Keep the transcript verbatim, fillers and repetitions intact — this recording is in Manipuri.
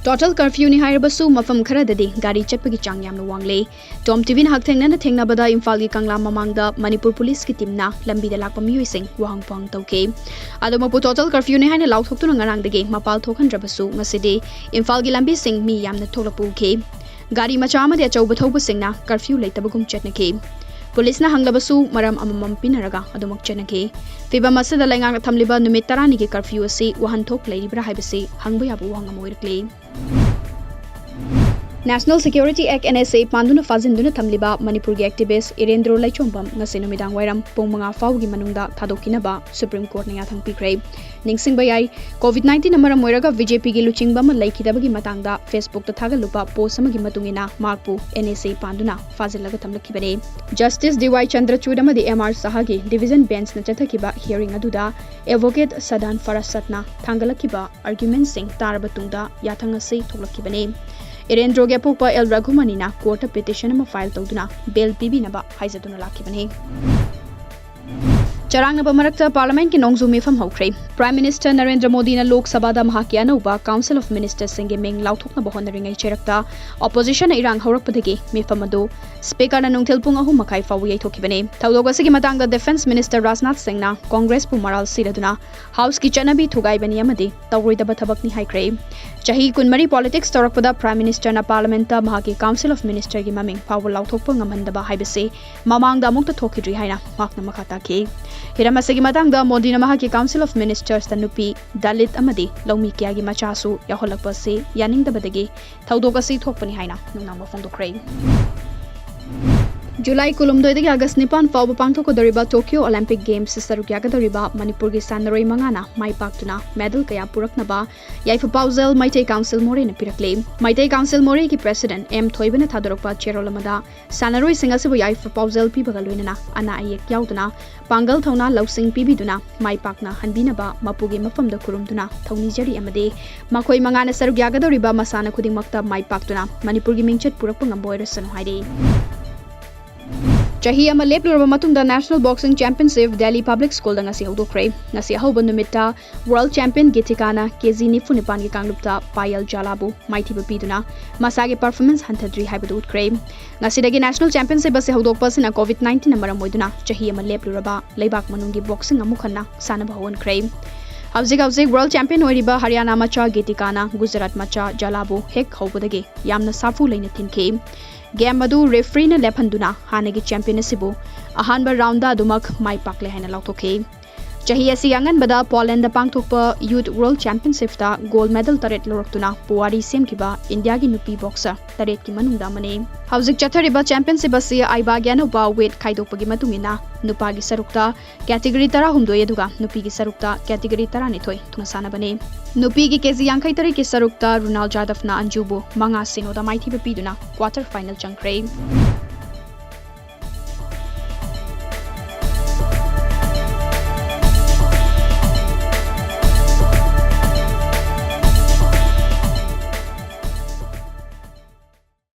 Total curfewꯅꯤ ꯍꯥꯏꯔꯕꯁꯨ ꯃꯐꯝ ꯈꯔꯗꯗꯤ ꯒꯥꯔꯤ ꯆꯠꯄꯒꯤ ꯆꯥꯡ ꯌꯥꯝꯅ ꯋꯥꯡꯂꯦ꯫ Tom TVꯅ ꯍꯛꯊꯦꯡꯅꯅ ꯊꯦꯡꯅꯕꯗ ꯏꯝꯐꯥꯜꯒꯤ ꯀꯪꯂꯥ ꯃꯃꯥꯡꯗ ꯃꯅꯤꯄꯨꯔ ꯄꯨꯂꯤꯁꯀꯤ teamꯅ ꯂꯝꯕꯤꯗ ꯂꯥꯛꯄ ꯃꯤꯑꯣꯏꯁꯤꯡ ꯋꯥꯍꯪ ꯄꯥꯎꯍꯪ ꯇꯧꯈꯤ꯫ ꯑꯗꯨꯃꯛꯄꯨ total curfewꯅꯤ ꯍꯥꯏꯅ ꯂꯥꯎꯊꯣꯛꯇꯨꯅ ꯉꯔꯥꯡꯗꯒꯤ ꯃꯄꯥꯜ ꯊꯣꯛꯍꯟꯗ꯭ꯔꯕꯁꯨ ꯉꯁꯤꯗꯤ ꯏꯝꯐꯥꯜꯒꯤ ꯂꯝꯕꯤꯁꯤꯡ ꯃꯤ ꯌꯥꯝꯅ ꯊꯣꯛꯂꯛꯄ ꯎꯈꯤ꯫ ꯒꯥꯔꯤ ꯃꯆꯥ ꯑꯃꯗꯤ ꯑꯆꯧꯕ ꯊꯧꯕꯁꯤꯡꯅ curfew ꯂꯩꯇꯕꯒꯨꯝ ꯆꯠꯅꯈꯤ꯫ ꯄꯨꯂꯤꯁꯅ ꯍꯪꯂꯕꯁꯨ ꯃꯔꯝ ꯑꯃꯃꯝ ꯄꯤꯅꯔꯒ ꯑꯗꯨꯃꯛ ꯆꯠꯅꯈꯤ꯫ ꯐꯤꯚꯝ ꯑꯁꯤꯗ ꯂꯩꯉꯥꯛꯅ ꯊꯝꯂꯤꯕ ꯅꯨꯃꯤꯠ ꯇꯔꯥꯅꯤꯒꯤ curfew ꯑꯁꯤ ꯋꯥꯍꯟꯊꯣꯛ ꯂꯩꯔꯤꯕ꯭ꯔꯥ ꯍꯥꯏꯕꯁꯤ ꯍꯪꯕ ꯌꯥꯕ ꯋꯥꯍꯪ ꯑꯃ ꯑꯣꯏꯔꯛꯂꯦ꯫ National Security Act, NSA ꯄꯥꯟꯗꯨꯅ ꯐꯥꯖꯤꯟꯗꯨꯅ ꯊꯝꯂꯤꯕ ꯃꯅꯤꯄꯨꯔꯒꯤ activist ꯏꯔꯦꯟꯗ꯭ꯔꯣ ꯂꯩꯆꯣꯝꯕꯝ ꯉꯁꯤ ꯅꯨꯃꯤꯗꯥꯡ ꯋꯥꯏꯔꯝ ꯄꯨꯡ ꯃꯉꯥ ꯐꯥꯎꯕꯒꯤ ꯃꯅꯨꯡꯗ ꯊꯥꯗꯣꯛꯈꯤꯅꯕ Supreme Courtꯅ ꯌꯥꯊꯪ ꯄꯤꯈ꯭ꯔꯦ꯫ ꯅꯤꯡꯁꯤꯡꯕ ꯌꯥꯏ, COVID nineteenꯅ ꯃꯔꯝ ꯑꯣꯏꯔꯒ BJPꯒꯤ ꯂꯨꯆꯤꯡꯕ ꯑꯃ ꯂꯩꯈꯤꯗꯕꯒꯤ ꯃꯇꯥꯡꯗ Facebookꯇ ꯊꯥꯒꯠꯂꯨꯕ post ꯑꯃꯒꯤ ꯃꯇꯨꯡ ꯏꯟꯅ ꯃꯍꯥꯛꯄꯨ NSA ꯄꯥꯟꯗꯨꯅ ꯐꯥꯖꯤꯜꯂꯒ ꯊꯝꯂꯛꯈꯤꯕꯅꯤ꯫ Justice DY Chandrachud ꯑꯃꯗꯤ MR Shahꯒꯤ division benchꯅ ꯆꯠꯊꯈꯤꯕ hearing ꯑꯗꯨꯗ advocate Sadhan Farasatꯅ ꯊꯥꯡꯒꯠꯂꯛꯈꯤꯕ argumentꯁꯤꯡ ꯇꯥꯔꯕ ꯇꯨꯡꯗ ꯌꯥꯊꯪ ꯑꯁꯤ ꯊꯣꯛꯂꯛꯈꯤꯕꯅꯤ꯫ ꯏꯔꯦꯟꯗ꯭ꯔꯣꯒꯤ ꯑꯄꯣꯛꯄ ꯑꯦꯜ ꯔꯘꯨꯃꯅꯤꯅ courtꯇ petition ꯑꯃ file ꯇꯧꯗꯨꯅ bail ꯄꯤꯕꯤꯅꯕ ꯍꯥꯏꯖꯗꯨꯅ ꯂꯥꯛꯈꯤꯕꯅꯤ꯫ ꯆꯔꯥꯡꯅꯕ ꯃꯔꯛꯇ Parliamentꯀꯤ ꯅꯣꯡꯖꯨ ꯃꯤꯐꯝ ꯍꯧꯈ꯭ꯔꯦ꯫ Prime Minister ꯅꯔꯦꯟꯗ꯭ꯔ ꯃꯣꯗꯤꯅ ꯂꯣꯛ ꯁꯚꯥꯗ ꯃꯍꯥꯛꯀꯤ ꯑꯅꯧꯕ Council of Ministerꯁꯤꯡꯒꯤ ꯃꯤꯡ ꯂꯥꯎꯊꯣꯛꯅꯕ ꯍꯣꯠꯅꯔꯤꯉꯩ ꯆꯩꯔꯛꯇ oppositionꯅ ꯏꯔꯥꯡ ꯍꯧꯔꯛꯄꯗꯒꯤ ꯃꯤꯐꯝ ꯑꯗꯨ Speakerꯅ ꯅꯨꯡꯊꯤꯜ ꯄꯨꯡ ꯑꯍꯨꯝ ꯃꯈꯥꯏ ꯐꯥꯎꯕ ꯌꯩꯊꯣꯛꯈꯤꯕꯅꯤ꯫ ꯊꯧꯗꯣꯛ ꯑꯁꯤꯒꯤ ꯃꯇꯥꯡꯗ Defence Minister ꯔꯥꯖꯅꯥꯊ ꯁꯤꯡꯅ Congressꯄꯨ ꯃꯔꯥꯜ ꯁꯤꯔꯗꯨꯅ Houseꯀꯤ ꯆꯠꯅꯕꯤ ꯊꯨꯒꯥꯏꯕꯅꯤ ꯑꯃꯗꯤ ꯇꯧꯔꯣꯏꯗꯕ ꯊꯕꯛꯅꯤ ꯍꯥꯏꯈ꯭ꯔꯦ꯫ ꯆꯍꯤ ꯀꯨꯟꯃꯔꯤ politics ꯇꯧꯔꯛꯄꯗ Prime Ministerꯅ Parliamentꯇ ꯃꯍꯥꯛꯀꯤ Council of Ministerꯒꯤ ꯃꯃꯤꯡ ꯐꯥꯎꯕ ꯂꯥꯎꯊꯣꯛꯄ ꯉꯝꯍꯟꯗꯕ ꯍꯥꯏꯕꯁꯤ ꯃꯃꯥꯡꯗ ꯑꯃꯨꯛꯇ ꯊꯣꯛꯈꯤꯗ꯭ꯔꯤ ꯍꯥꯏꯅ ꯃꯍꯥꯛꯅ ꯃꯈꯥ ꯇꯥꯈꯤ꯫ ꯍꯤꯔꯝ ꯑꯁꯤꯒꯤ ꯃꯇꯥꯡꯗ ꯃꯣꯗꯤꯅ ꯃꯍꯥꯛꯀꯤ Council of Ministersꯇ ꯅꯨꯄꯤ, Dalit ꯑꯃꯗꯤ ꯂꯧꯃꯤ ꯀꯌꯥꯒꯤ ꯃꯆꯥꯁꯨ ꯌꯥꯎꯍꯜꯂꯛꯄ ꯑꯁꯤ ꯌꯥꯅꯤꯡꯗꯕꯗꯒꯤ ꯊꯧꯗꯣꯛ ꯑꯁꯤ ꯊꯣꯛꯄꯅꯤ ꯍꯥꯏꯅ ꯅꯨꯡꯅꯥꯡꯕ ꯐꯣꯡꯗꯣꯛꯈ꯭ꯔꯦ꯫ July ꯀꯨꯟꯍꯨꯝꯗꯣꯏꯗꯒꯤ August ꯅꯤꯄꯥꯟ ꯐꯥꯎꯕ ꯄꯥꯡꯊꯣꯛꯀꯗꯧꯔꯤꯕ Tokyo Olympic Gamesꯇ ꯁꯔꯨꯛ ꯌꯥꯒꯗꯧꯔꯤꯕ ꯃꯅꯤꯄꯨꯔꯒꯤ ꯁꯥꯟꯅꯔꯣꯏ ꯃꯉꯥꯅ ꯃꯥꯏ ꯄꯥꯛꯇꯨꯅ medal ꯀꯌꯥ ꯄꯨꯔꯛꯅꯕ ꯌꯥꯏꯐ ꯄꯥꯎꯖꯦꯜ ꯃꯩꯇꯩ Council ꯃꯣꯔꯦꯅ ꯄꯤꯔꯛꯂꯦ꯫ ꯃꯩꯇꯩ Council ꯃꯣꯔꯦꯒꯤ President ꯑꯦꯝ ꯊꯣꯏꯕꯅ ꯊꯥꯗꯣꯔꯛꯄ ꯆꯦꯔꯣꯜ ꯑꯃꯗ ꯁꯥꯟꯅꯔꯣꯏꯁꯤꯡ ꯑꯁꯤꯕꯨ ꯌꯥꯏꯐ ꯄꯥꯎꯖꯦꯜ ꯄꯤꯕꯒ ꯂꯣꯏꯅꯅ ꯑꯅꯥ ꯑꯌꯦꯛ ꯌꯥꯎꯗꯅ ꯄꯥꯡꯒꯜ ꯊꯧꯅꯥ ꯂꯧꯁꯤꯡ ꯄꯤꯕꯤꯗꯨꯅ ꯃꯥꯏ ꯄꯥꯛꯅ ꯍꯟꯕꯤꯅꯕ ꯃꯄꯨꯒꯤ ꯃꯐꯝꯗ ꯈꯨꯔꯨꯝꯗꯨꯅ ꯊꯧꯅꯤꯖꯔꯤ ꯑꯃꯗꯤ ꯃꯈꯣꯏ ꯃꯉꯥꯅ ꯁꯔꯨꯛ ꯌꯥꯒꯗꯧꯔꯤꯕ ꯃꯁꯥꯟꯅ ꯈꯨꯗꯤꯡꯃꯛꯇ ꯃꯥꯏ ꯄꯥꯛꯇꯨꯅ ꯃꯅꯤꯄꯨꯔꯒꯤ ꯃꯤꯡꯆꯠ ꯄꯨꯔꯛꯄ ꯉꯝꯕ ꯑꯣꯏꯔꯁꯅꯨ ꯍꯥꯏꯔꯤ꯫ ꯆꯍꯤ ꯑꯃ ꯂꯦꯞꯂꯨꯔꯕ ꯃꯇꯨꯡꯗ National Boxing Championship Delhi Public Schoolꯗ ꯉꯁꯤ ꯍꯧꯗꯣꯛꯈ꯭ꯔꯦ꯫ ꯉꯁꯤ ꯑꯍꯧꯕ ꯅꯨꯃꯤꯠꯇ World Champion ꯒꯤꯇꯤꯀꯥꯅ ꯀꯦꯖꯤ ꯅꯤꯐꯨ ꯅꯤꯄꯥꯟꯒꯤ ꯀꯥꯡꯂꯨꯞꯇ ꯄꯥꯌꯜ ꯖꯥꯂꯥꯕꯨ ꯃꯥꯏꯊꯤꯕ ꯄꯤꯗꯨꯅ ꯃꯁꯥꯒꯤ performance ꯍꯟꯊꯗ꯭ꯔꯤ ꯍꯥꯏꯕꯗꯨ ꯎꯠꯈ꯭ꯔꯦ꯫ ꯉꯁꯤꯗꯒꯤ National Championship ꯑꯁꯤ ꯍꯧꯗꯣꯛꯄ ꯑꯁꯤꯅ COVID nineteenꯅ ꯃꯔꯝ ꯑꯣꯏꯗꯨꯅ ꯆꯍꯤ ꯑꯃ ꯂꯦꯞꯂꯨꯔꯕ ꯂꯩꯕꯥꯛ ꯃꯅꯨꯡꯒꯤ boxing ꯑꯃꯨꯛ ꯍꯟꯅ ꯁꯥꯟꯅꯕ ꯍꯧꯍꯟꯈ꯭ꯔꯦ꯫ ꯍꯧꯖꯤꯛ ꯍꯧꯖꯤꯛ World Champion ꯑꯣꯏꯔꯤꯕ ꯍꯔꯤꯌꯥꯅꯥ ꯃꯆꯥ ꯒꯤꯇꯤꯀꯥꯅ ꯒꯨꯖꯔꯥꯠ ꯃꯆꯥ ꯖꯥꯂꯥꯕꯨ ꯍꯦꯛ ꯍꯧꯕꯗꯒꯤ ꯌꯥꯝꯅ ꯁꯥꯐꯨ ꯂꯩꯅ ꯊꯤꯟꯈꯤ꯫ Game ꯑꯗꯨ refereeꯅ ꯂꯦꯞꯍꯟꯗꯨꯅ ꯍꯥꯟꯅꯒꯤ champion ꯑꯁꯤꯕꯨ ꯑꯍꯥꯟꯕ roundꯗ ꯑꯗꯨꯃꯛ ꯃꯥꯏ ꯄꯥꯛꯂꯦ ꯍꯥꯏꯅ ꯂꯥꯎꯊꯣꯛꯈꯤ꯫ ꯆꯍꯤ ꯑꯁꯤꯒꯤ ꯑꯉꯟꯕꯗ Polandꯗ ꯄꯥꯡꯊꯣꯛꯄ Youth World Championships gold medal ꯇꯔꯦꯠ ꯂꯧꯔꯛꯇꯨꯅ ꯄꯨꯋꯥꯔꯤ ꯁꯦꯝꯈꯤꯕ ꯏꯟꯗꯤꯌꯥꯒꯤ ꯅꯨꯄꯤ boxer ꯇꯔꯦꯠꯀꯤ ꯃꯅꯨꯡꯗ ꯑꯃꯅꯤ꯫ ꯍꯧꯖꯤꯛ ꯆꯠꯊꯔꯤꯕ championship ꯑꯁꯤ ꯑꯥꯏꯕꯥꯒꯤ ꯑꯅꯧꯕ weight ꯈꯥꯏꯗꯣꯛꯄꯒꯤ ꯃꯇꯨꯡ ꯏꯟꯅ ꯅꯨꯄꯥꯒꯤ ꯁꯔꯨꯛꯇ category ꯇꯔꯥꯍꯨꯝꯗꯣꯏ ꯑꯗꯨꯒ ꯅꯨꯄꯤꯒꯤ ꯁꯔꯨꯛꯇ category ꯇꯔꯥꯅꯤꯊꯣꯏ ꯊꯨꯡꯅ ꯁꯥꯟꯅꯕꯅꯤ꯫ ꯅꯨꯄꯤꯒꯤ ꯀꯦꯖꯤ ꯌꯥꯡꯈꯩ ꯇꯔꯦꯠꯀꯤ ꯁꯔꯨꯛꯇ ꯔꯨꯅꯥꯜ ꯖꯥꯗꯕꯅ ꯑꯟꯖꯨꯕꯨ ꯃꯉꯥ ꯁꯤꯅꯣꯗ ꯃꯥꯏꯊꯤꯕ ꯄꯤꯗꯨꯅ quarter final ꯆꯪꯈ꯭ꯔꯦ꯫